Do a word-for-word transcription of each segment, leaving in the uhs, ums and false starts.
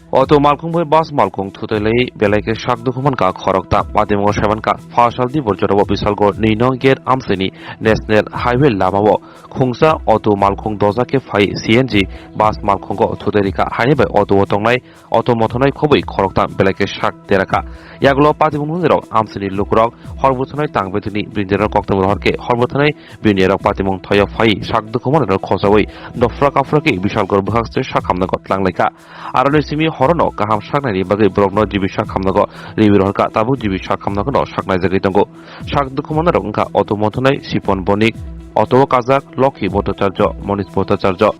Auto malkhung bai bus malkhung thutai lai belai khe sak dukhu mankha khoroktham. Patimungo saimankha, Phalsal Dibor jorao Bisalgor nwi nong gate amchaini National Highway lamao khungsa auto malkhung doja khe phai C N G bus malkhungo thutai rikha. Haini bai auto o tongnai auto mothonai khobwi khoroktham belai khe sak derakha. Yagulo Patimung nungnirok amchaini lukurok hor bwthanai tang bedini brindirok koktwmwi rohor khe hor bwthanai brindirok Patimung thoyo phai sak dukhu manwirok khojaui dofra kaphra khe Bisalgor bwkhak se sak hamnago tlang laikha. Aroni simi horono kaham saknaini bagwi borokno G B sak hamnago riwi rohorkha, tabuk G B sak hamnagono saknaijagwi tongo. Sak dukhu manwirok wngkha auto mothonai Sipon Bonik, auto o kajak Lokhi Bhattacharya, Monish Bhattacharya.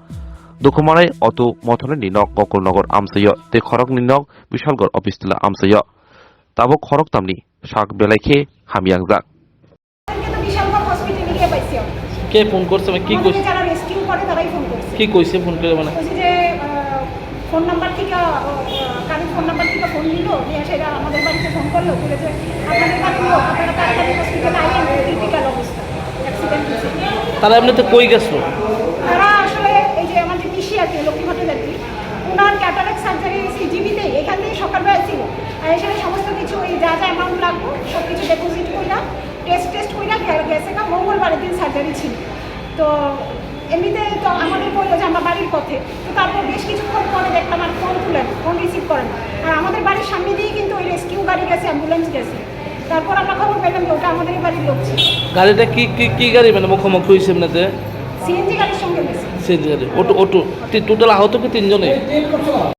Dukhu manai auto mothonaini nok Gokul Nagar amchaio tei khoroknwi nok Bisalgor office tila amchaio. Tabuk khoroktamni sak belai khe hamya wngjak. কালকে তো বিশালগড় হসপিটালে গিয়ে পাইছি আমরা। কে ফোন করছে? মানে, কি আমাদেরকে কইছে? যারা রেস্কিউ করে, তারাই ফোন করছে। কি কইছে ফোন করে, মানে? বলছে যে, আহ, ফোন নাম্বার থেকে, আহ, আহ, কারোর ফোন নাম্বার থেকে ফোন নিল, দিয়ে সেটা আমাদের বাড়িতে ফোন করলো, বলে যে, "আপনাদের বাড়ির লোক, আপনারা তাড়াতাড়ি হসপিটালে আইয়েন, খুব ক্রিটিক্যাল অবস্থা, অ্যাক্সিডেন্ট হয়েছে।" তারা এমনিতে কই গেছিল? তারা আসলে এই যে আমার যে পিসি আর কি, লক্ষ্মী ভট্টাচার্য, ওনার ক্যাটারাক্ট সার্জারি সেই জিবিতেই, এখান থেকে সকালবেলা ছিল। আর এখানে সমস্ত কিছু, এই যা যা অ্যামাউন্ট লাগবে, সব কিছু ডিপোজিট করলাম। টেস্ট টেস্ট কইরা গে-, গেছে গা, মঙ্গলবারের দিন সার্জারি ছিল। তো এমনিতে তো আমাদের বললো যে আমরা বাড়ির পথে। তো তারপর বেশ কিছুক্ষণ পরে দেখলাম আর ফোন তুলে না, ফোন রিসিভ করে না। আর আমাদের বাড়ির সামনে দিয়ে কিন্তু ওই রেস্কিউ গাড়ি গেছে, অ্যাম্বুলেন্স গেছে। তারপর আমরা খবর পেলাম যে ওটা আমাদেরই বাড়ির লোক ছিল। গাড়িটা কি, কি, কি গাড়ি? মানে মুখোমুখি হয়েছে এমনিতে? সিএনজি গাড়ির সঙ্গে গেছে। সিএনজি গাড়ি। Auto, auto. তি-, টোটাল আহত কি তিনজনই?